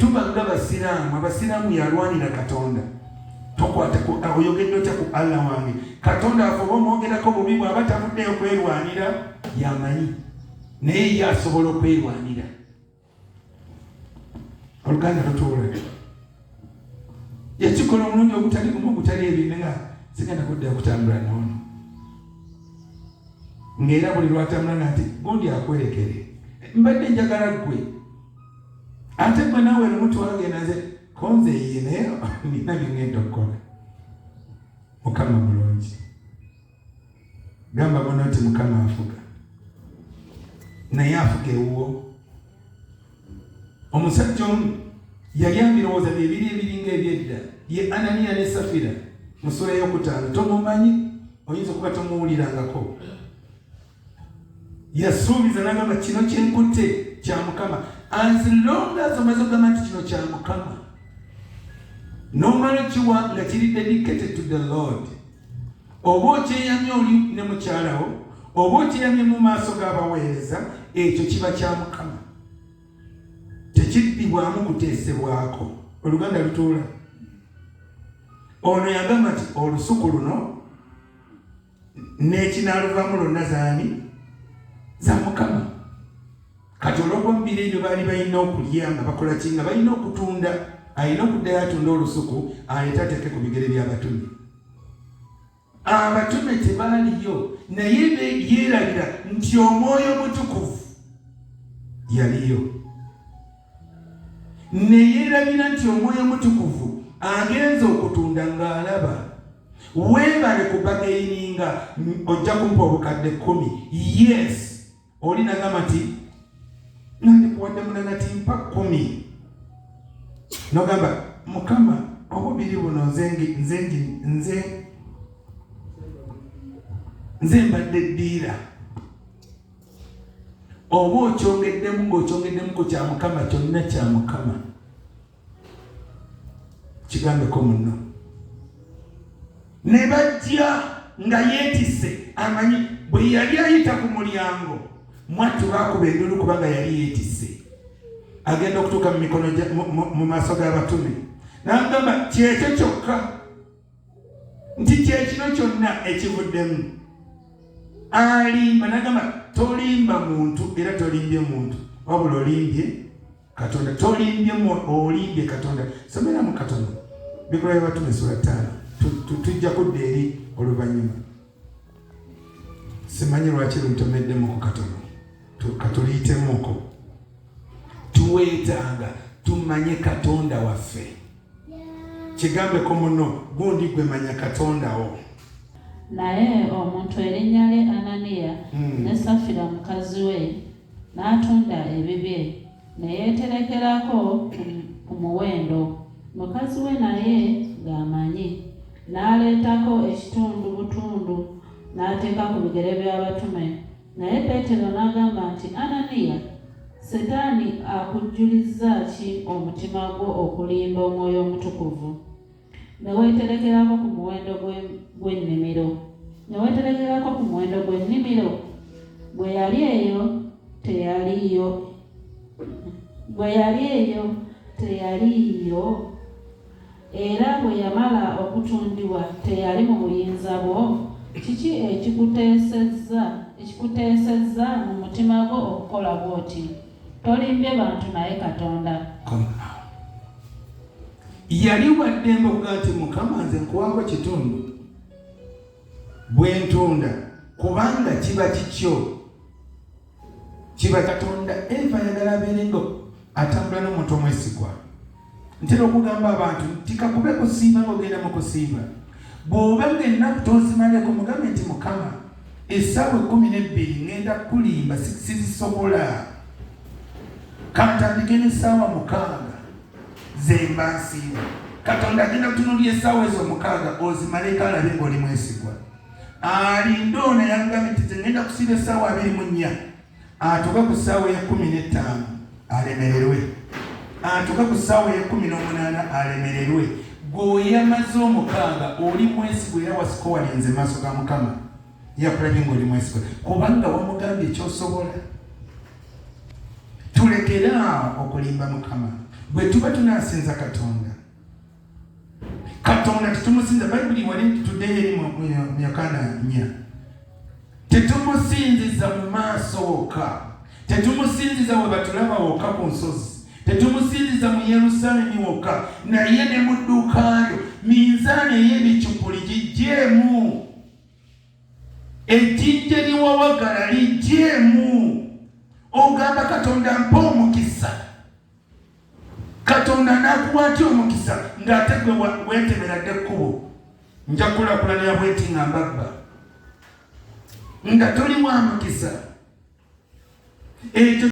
Tetuba nga basiraamu. Abasiraamu yalwanira Katonda. Tokwata ku oyogedde otya ku Allah wange? Katonda afe oba omwogerako bubi, bw'aba tavuddeyo kwerwanira yamanyi, naye ye asobola okwerwanira. Oluganda lutuula yakikola omulundi ogutali gumu, ogutali ebiri, nga sigenda kuddayo kutambula noono, ng'era buli lwatambula nga nti gundi akwerekere, mbadde njagala ggwe, ate gwe naawe lumu twagenda, nze konze ye, naye nina bingenda okukola. Mukama mulungi. Gamba muno nti Mukama afuga, naye afuga ewuwo. Omusajja omu yali ambirowooza bye biri ebiringa ebyedda, ye Ananiya ne Safira mu ssuula eyokutaano. Tomumanyi, oyinza okuba tomuwulirangako. Yasuubiza n'agamba, "Kino kyenkutte kya Mukama." As long as omaze okugamba nti kino kya Mukama, n'omala kiwa nga kiri dedicated to the Lord, oba okyeyamye oli ne mukyalawo, oba okyeyamye mu maaso g'abaweereza, ekyo kiba kya Mukama, tekiddibwamu kuteesebwako. Oluganda lutuula. Ono yagamba nti olusuku luno n'ekinaaluvaamu lwonna zaani? Za Mukama. Kati olwokuba mu biro ebyo baali balina okulya nga bakola ki, nga balina okutunda, alina okuddayo atunda olusuku, aleete ateeke ku bigere by'abatume. Abatume tebaaliyo, naye yeerabira nti Omwoyo Mutukuvu yaliyo, ne yeerabira nti Omwoyo Mutukuvu agenza okutunda ng'alaba. Weebale kubargaininga, ojja kumpa obukadde 10. Yes, oli nagamba nti nandikuwadde 8, ti mpa 10. Nogamba, "Mukama, obubiri buno nze nze nze nze mbadde ddiira." Oba okyongeddemu ng'okyongeddemu ku kya Mukama, kyonna kya Mukama. Kigambeko muno. Ne bajja nga yeetisse, amanyi bwe yali ayita ku mulyango, mwattu baakuba endulu kubanga yali yeetisse. Agenda okutuuka mu mikono mu maaso g'abatume, n'agamba kyekyo kyokka nti kyekino kyonna ekivuddemu. Alimba n'agamba, "Tolimba muntu era tolimbye muntu, wabula olimbye Katonda." Tolimbye, olimbye Katonda. Someramu katono Bikolwa by'Abatume sura 5. Tujja kudda eri oluvannyuma. Simanyi lwaki luntomeddemuko katono, katuliyitemuko. Tuweetanga tumanye Katonda waffe. Kigambeko muno gundi, gwe manya Katonda wo. Naye omuntu erinnya lye Ananiya ne Safira mukazi we n'atunda ebibye ne yeeterekerako ku muwendo. Mukazi we naye ng'amanyi, n'aleetako ekitundu butundu n'ateeka ku bigere by'abatume. Naye Peetero n'agamba nti, "Ananiya, Setaani akujjulizza ki omutima gwo okulimba Omwoyo Omutukuvu ne weeterekerako ku muwendo gw'ennimiro, ne weeterekerako ku muwendo gw'ennimiro? Bwe yali eyo teyaliyo, bwe yali eyo teyaliiyo? Era bwe yamala okutundibwa teyali mu buyinza bwo? Kiki ekikuteesezza mu mutima gwo okukola bw'oti? Tolimbye bantu naye Katonda." Yali waddembe okugaa nti, "Mukama, nze nkuwaako kitundu bwe ntunda," kubanga kiba kikyo, kiba Katonda. Eva ayagala abeere nga atambula n'omuntu omwesigwa. Ntera okugamba abantu nti kakube kusiiba, ng'ogenda mu kusiiba, bw'oba ng'ennaku tozimaleko, mugambe nti, "Mukama, essaawa 12 ŋŋenda kukulimba, sizisobola. Kantandike n'essaawa 6 ze mba nsiiba." Katonda agenda kutunuulira essaawa ezo 6 ozimaleko, alabe ng'oli mwesigwa. Alinde ono yagambye nti nze ŋŋenda kusiiba essaawa 24, atuuke ku ssaawa ey'e15 alemererwe, atuuke ku ssaawa ey'e18 alemererwe. Gwe oyamaze 6 oli mwesigwa era wasikowalinze maaso ga Mukama. Yakulabye ng'oli mwesigwa kubanga wamugambye ekyosobola. Tulekere awo okulimba Mukama. Bwe tuba tunasinza Katonda, Katonda tetumusinza. Bayibuli wali tuddeyo eri mu Yokaana 4. Tetumusinziza mu maaso wokka, tetumusinziza we batulaba wokka ku nsozi, tetumusinziza mu Yerusaalemi wokka, naye ne mu dduuka lyo. Minzaani ey'ebicupuli giggyemu, ejjinja eriwawagala liggyemu. Ogamba Katonda, mpa omukisa. Katonda n'akuwa atya omukisa ng'ate gwe weetemeradde ekkubo? Nja kukulaakulanira bweti nga mbabba, nga toli wa mukisa. Ekyo.